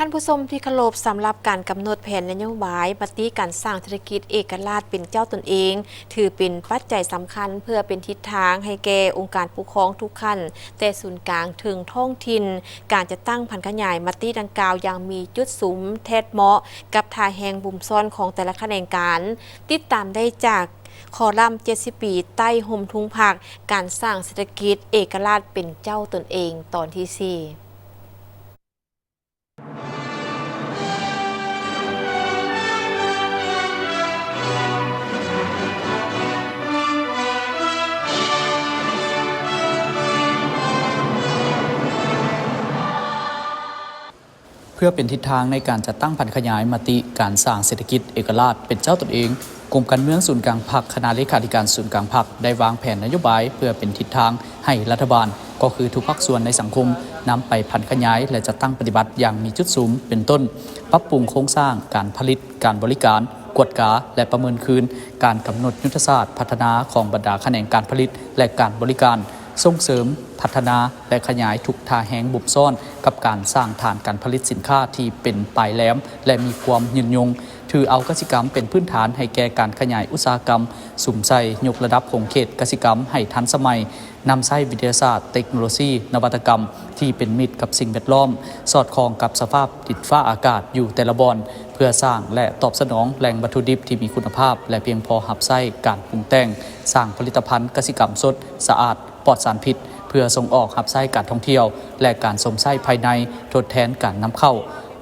ທ່ານຜູ້ຊົມທີ່ເຄົາລົບ, ສຳລັບການກຳນົດແຜນນະໂຍບາຍ ມະຕິການສ້າງເສດຖະກິດເອກະລາດເປັນເຈົ້າຕົນເອງ ຖືເປັນປັດໄຈສຳຄັນເພື່ອເປັນທິດທາງໃຫ້ແກ່ອົງການປົກຄອງທຸກຂັ້ນ, ແຕ່ສູນກາງເຖິງທ້ອງຖິ່ນ. ການຈັດຕັ້ງຜັນຂະຫຍາຍມະຕິດັ່ງກ່າວຢ່າງມີຈຸດສຸມແທດເໝາະກັບທ່າແຮງບຸມຊ້ອນຂອງແຕ່ລະຂະແໜງການ. ຕິດຕາມໄດ້ຈາກຄອລັມເຈັດສິບປີໃຕ້ຮົ່ມທຸງພັກ, ການສ້າງເສດຖະກິດເອກະລາດເປັນເຈົ້າຕົນເອງ ຕອນທີສີ່. ເພື່ອເປັນທິດທາງໃນການຈັດຕັ້ງຜັນຂະຫຍາຍມະຕິການສ້າງເສດຖະກິດເອກະລາດເປັນເຈົ້າຕົນເອງ, ກົມການເມືອງສູນກາງພັກ, ຄະນະເລຂາທິການສູນກາງພັກ ໄດ້ວາງແຜນນະໂຍບາຍເພື່ອເປັນທິດທາງ ໃຫ້ລັດຖະບານ ກໍຄືທຸກພາກສ່ວນໃນສັງຄົມ ນຳໄປຜັນຂະຫຍາຍ ແລະ ຈັດຕັ້ງປະຕິບັດຢ່າງມີຈຸດສຸມ ເປັນຕົ້ນ ປັບປຸງໂຄງສ້າງການຜະລິດ, ການບໍລິການ, ກວດກາ ແລະ ປະເມີນຄືນ, ການກຳນົດຍຸດທະສາດພັດທະນາຂອງບັນດາຂະແໜງການຜະລິດ ແລະ ການບໍລິການ, ສົ່ງເສີມ, ພັດທະນາ ແລະ ຂະຫຍາຍທຸກທ່າແຮງບົ່ມຊ້ອນກັບການສ້າງຖານການຜະລິດສິນຄ້າທີ່ເປັນປາຍແຫຼມ ແລະ ມີຄວາມຍືນຍົງ, ຖືເອົາກະສິກຳເປັນພື້ນຖານໃຫ້ແກ່ການຂະຫຍາຍອຸດສາຫະກຳ, ສຸມໃສ່ຍົກລະດັບຂົງເຂດກະສິກຳໃຫ້ທັນສະໄໝ, ນຳໃຊ້ວິທະຍາສາດ, ເຕັກໂນໂລຊີ, ນະວັດຕະກຳທີ່ເປັນມິດກັບສິ່ງແວດລ້ອມ, ສອດຄ່ອງກັບສະພາບດິນຟ້າອາກາດຢູ່ແຕ່ລະບ່ອນ, ເພື່ອສ້າງ ແລະ ຕອບສະໜອງແຫຼ່ງວັດຖຸດິບທີ່ມີຄຸນນະພາບ ແລະ ພຽງພໍຮັບໃຊ້ການປຸງແຕ່ງ, ສ້າງຜະລິດຕະພັນກະສິກຳສົດ, ສະອາດ, ປອດສານພິດ ເພື່ອສົ່ງອອກຮັບໃຊ້ການທ່ອງທ່ຽວ ແລະ ການຊົມໃຊ້ພາຍໃນ ທົດແທນການນຳເຂົ້າ.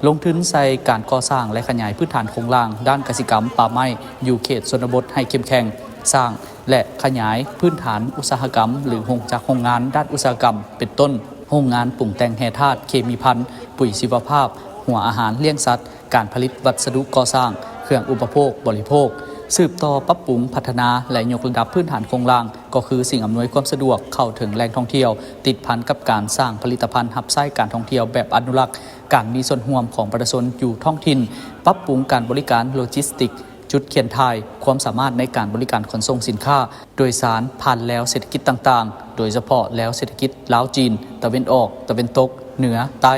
ລົງທຶນໃສ່ການກໍ່ສ້າງ ແລະ ຂະຫຍາຍພື້ນຖານໂຄງລ່າງດ້ານກະສິກຳ, ປ່າໄມ້ ຢູ່ເຂດຊົນນະບົດໃຫ້ເຂັ້ມແຂງ, ສ້າງ ແລະ ຂະຫຍາຍພື້ນຖານອຸດສາຫະກຳ ຫຼື ໂຮງຈັກໂຮງງານດ້ານອຸດສາຫະກຳ ເປັນຕົ້ນ ໂຮງງານປຸງແຕ່ງແຮ່ທາດເຄມີພັນ, ປຸຍຊີວະພາບ, ຫົວອາຫານລ້ຽງສັດ, ການຜະລິດວັດສະດຸກໍ່ສ້າງ, ເຄື່ອງອຸປະໂພກບໍລິໂພກ, ສືບຕໍ່ປັບປຸງ, ພັດທະນາ ແລະ ຍົກລະດັບພື້ນຖານໂຄງລ່າງ ກໍຄືສິ່ງອຳນວຍຄວາມສະດວກເຂົ້າເຖິງແຫຼ່ງທ່ອງທ່ຽວ, ຕິດພັນກັບການສ້າງຜະລິດຕະພັນຮັບໃຊ້ການທ່ອງທ່ຽວແບບອະນຸລັກ, ການມີສ່ວນຮ່ວມຂອງປະຊາຊົນຢູ່ທ້ອງຖິ່ນ, ປັບປຸງການບໍລິການໂລຈິສຕິກ, ຈຸດຂຽນຖ່າຍ, ຄວາມສາມາດໃນການບໍລິການຂົນສົ່ງສິນຄ້າໂດຍສານຜ່ານແລວເສດຖະກິດຕ່າງໆ, ໂດຍສະເພາະແລວເສດຖະກິດລາວ-ຈີນ, ຕາເວັນອອກ, ຕາເວັນຕົກ, ເໜືອ, ໃຕ້,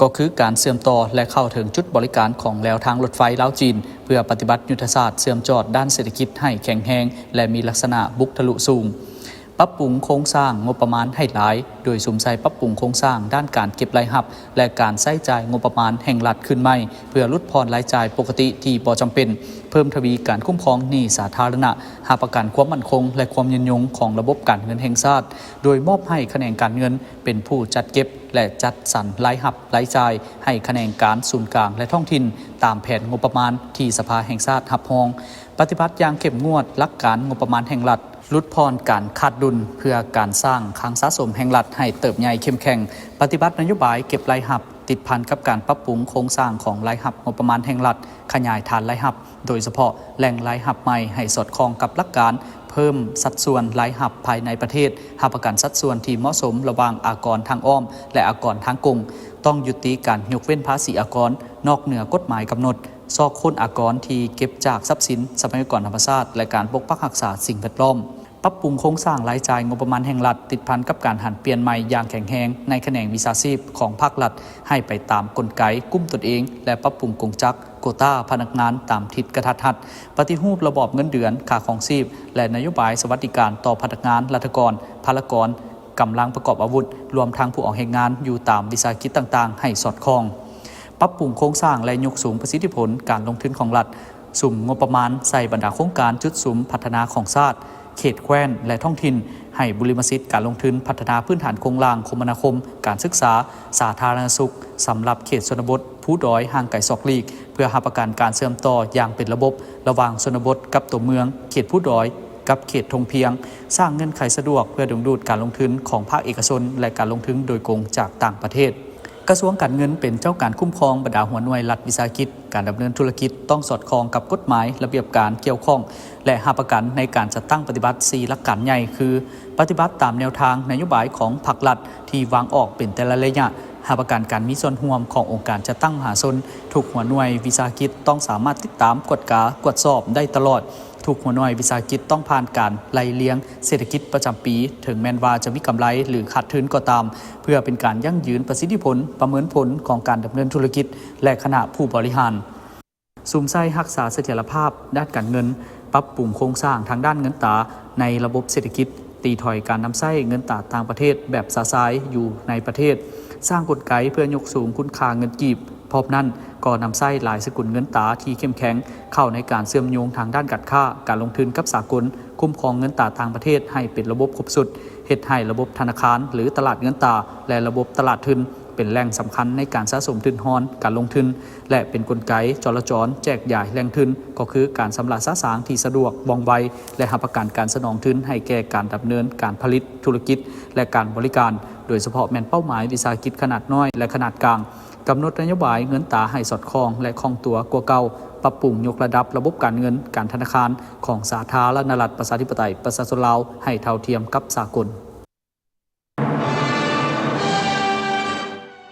ກໍຄືການເຊື່ອມຕໍ່ ແລະ ເຂົ້າເຖິງຈຸດບໍລິການຂອງແລວທາງລົດໄຟລາວ-ຈີນ ເພື່ອປະຕິບັດຍຸດທະສາດເຊື່ອມຈອດດ້ານເສດຖະກິດໃຫ້ແຂງແຮງ ແລະ ມີລັກສະນະບຸກທະລຸສູງ. ປັບປຸງໂຄງສ້າງງົບປະມານໃຫ້ຫຼາຍ, ໂດຍສຸມໃສ່ປັບປຸງໂຄງສ້າງດ້ານການເກັບລາຍຮັບ ແລະ ການໃຊ້ຈ່າຍງົບປະມານແຫ່ງລັດຄືນໃໝ່ ເພື່ອຫຼຸດຜ່ອນລາຍຈ່າຍປົກກະຕິທີ່ບໍ່ຈຳເປັນ, ເພີ່ມທະວີການຄຸ້ມຄອງໜີ້ສາທາລະນະ, ຮັບປະກັນຄວາມໝັ້ນຄົງ ແລະ ຄວາມຍືນຍົງຂອງລະບົບການເງິນແຫ່ງຊາດ, ໂດຍມອບໃຫ້ຂະແໜງການເງິນເປັນຜູ້ຈັດເກັບ ແລະ ຈັດສັນລາຍຮັບລາຍຈ່າຍໃຫ້ຂະແໜງການສູນກາງ ແລະ ທ້ອງຖິ່ນ ຕາມແຜນງົບປະມານທີ່ສະພາແຫ່ງຊາດຮັບຮອງ, ປະຕິບັດຢ່າງເຂັ້ມງວດຫຼັກການງົບປະມານແຫ່ງລັດ, ຫຼຸດຜ່ອນການຂາດດຸນເພື່ອການສ້າງຄັງສະສົມແຫ່ງລັດໃຫ້ເຕີບໃຫຍ່ເຂັ້ມແຂງ, ປະຕິບັດນະໂຍບາຍເກັບລາຍຮັບ ຕິດພັນກັບການປັບປຸງໂຄງສ້າງຂອງລາຍຮັບງົບປະມານແຫ່ງລັດ, ຂະຫຍາຍຖານລາຍຮັບ, ໂດຍສະເພາະແຫຼ່ງລາຍຮັບໃໝ່ໃຫ້ສອດຄ່ອງກັບຫຼັກການເພີ່ມສັດສ່ວນລາຍຮັບພາຍໃນປະເທດ, ຮັບປະກັນສັດສ່ວນທີ່ເໝາະສົມລະຫວ່າງອາກອນທາງອ້ອມ ແລະ ອາກອນທາງກົງ, ຕ້ອງຍຸຕິການຍົກເວັ້ນພາສີອາກອນນອກເໜືອກົດໝາຍກຳນົດ, ຊອກຄົ້ນອາກອນທີ່ເກັບຈາກຊັບສິນ, ຊັບພະຍາກອນທຳມະຊາດ ແລະ ການປົກປັກຮັກສາສິ່ງແວດລ້ອມ. ປັບປຸງໂຄງສ້າງລາຍຈ່າຍງົບປະມານແຫ່ງລັດ ຕິດພັນກັບການຫັນປ່ຽນໃໝ່ຢ່າງແຂງແຮງໃນຂະແໜງວິຊາຊີບຂອງພາກລັດ ໃຫ້ໄປຕາມກົນໄກກຸ້ມຕົນເອງ ແລະ ປັບປຸງກົງຈັກ, ໂກຕ້າພະນັກງານຕາມທິດກະທັດຮັດ, ປະຕິຮູບລະບອບເງິນເດືອນ, ຄ່າຄອງຊີບ ແລະ ນະໂຍບາຍສະຫວັດດີການຕໍ່ພະນັກງານ, ລັດຖະກອນ, ພະລະກອນ, ກຳລັງປະກອບອາວຸດ, ລວມທັງຜູ້ອອກແຮງງານຢູ່ຕາມວິສາຫະກິດຕ່າງໆໃຫ້ສອດຄ່ອງ. ປັບປຸງໂຄງສ້າງ ແລະ ຍົກສູງປະສິດທິຜົນການລົງທຶນຂອງລັດ, ສຸມງົບປະມານໃສ່ບັນດາໂຄງການຈຸດສຸມພັດທະນາຂອງຊາດ, ເຂດແຄວ້ນ ແລະ ທ້ອງຖິ່ນ, ໃຫ້ບຸລິມະສິດການລົງທຶນພັດທະນາພື້ນຖານໂຄງລ່າງຄົມມະນາຄົມ, ການສຶກສາ, ສາທາລະນະສຸກ ສຳລັບເຂດຊົນນະບົດ, ພູດອຍຫ່າງໄກສອກຫຼີກ, ເພື່ອຮັບປະກັນການເຊື່ອມຕໍ່ຢ່າງເປັນລະບົບລະຫວ່າງຊົນນະບົດກັບຕົວເມືອງ, ເຂດພູດອຍກັບເຂດທົ່ງພຽງ, ສ້າງເງື່ອນໄຂສະດວກເພື່ອດຶງດູດການລົງທຶນຂອງພາກເອກະຊົນ ແລະ ການລົງທຶນໂດຍກົງຈາກຕ່າງປະເທດ. ກະຊວງການເງິນເປັນເຈົ້າການຄຸ້ມຄອງບັນດາຫົວໜ່ວຍລັດວິສາຫະກິດ, ການດຳເນີນທຸລະກິດຕ້ອງສອດຄ່ອງກັບກົດໝາຍ, ລະບຽບການກ່ຽວຂ້ອງ ແລະ ຮັບປະກັນໃນການຈັດຕັ້ງປະຕິບັດສີ່ຫຼັກການໃຫຍ່ຄື ປະຕິບັດຕາມແນວທາງນະໂຍບາຍຂອງພັກລັດທີ່ວາງອອກເປັນແຕ່ລະໄລຍະ, ຮັບປະກັນການມີສ່ວນຮ່ວມຂອງອົງການຈັດຕັ້ງມະຫາຊົນ. ທຸກຫົວໜ່ວຍວິສາຫະກິດຕ້ອງສາມາດຕິດຕາມ, ກວດກາ, ກວດສອບໄດ້ຕະຫຼອດ. ທຸກຫົວໜ່ວຍວິສາຫະກິດຕ້ອງຜ່ານການໄລ່ລຽງເສດຖະກິດປະຈຳປີ, ເຖິງແມ່ນວ່າຈະມີກຳໄລ ຫຼື ຂາດທຶນກໍຕາມ, ເພື່ອເປັນການຢັ້ງຢືນປະສິດທິຜົນ, ປະເມີນຜົນຂອງການດຳເນີນທຸລະກິດ ແລະ ຄະນະຜູ້ບໍລິຫານ. ສຸມໃສ່ຮັກສາສະຖຽນລະພາບດ້ານການເງິນ, ປັບປຸງໂຄງສ້າງທາງດ້ານເງິນຕາໃນລະບົບເສດຖະກິດ, ຕີຖອຍການນຳໃຊ້ເງິນຕາຕ່າງປະເທດແບບຊະຊາຍຢູ່ໃນປະເທດ, ສ້າງກົນໄກເພື່ອຍົກສູງຄຸນຄ່າເງິນກີບ. ພ້ອມນັ້ນກໍນຳໃຊ້ຫຼາຍສະກຸນເງິນຕາທີ່ເຂັ້ມແຂງເຂົ້າໃນການເຊື່ອມໂຍງທາງດ້ານການຄ້າ, ການລົງທຶນກັບສາກົນ, ຄຸ້ມຄອງເງິນຕາຕ່າງປະເທດໃຫ້ເປັນລະບົບຄົບຊຸດ, ເຮັດໃຫ້ລະບົບທະນາຄານ ຫຼື ຕະຫຼາດເງິນຕາ ແລະ ລະບົບຕະຫຼາດທຶນ ເປັນແຫຼ່ງສຳຄັນໃນການສະສົມທຶນຮອນການລົງທຶນ ແລະ ເປັນກົນໄກຈໍລະຈອນແຈກຢາຍແຫຼ່ງທຶນ, ກໍຄືການຊຳລະສະສາງທີ່ສະດວກ, ວ່ອງໄວ ແລະ ຮັບປະກັນການສະໜອງທຶນໃຫ້ແກ່ການດຳເນີນການຜະລິດ, ທຸລະກິດ ແລະ ການບໍລິການ, ໂດຍສະເພາະແມ່ນເປົ້າໝາຍວິສາຫະກິດຂະໜາດນ້ອຍ ແລະ ຂະໜາດກາງ, ກຳນົດນະໂຍບາຍເງິນຕາໃຫ້ສອດຄ່ອງ ແລະ ຄ່ອງຕົວກວ່າເກົ່າ, ປັບປຸງຍົກລະດັບລະບົບການເງິນ, ການທະນາຄານຂອງສາທາລະນະລັດປະຊາທິປະໄຕປະຊາຊົນລາວໃຫ້ເທົ່າທຽມກັບສາກົນ.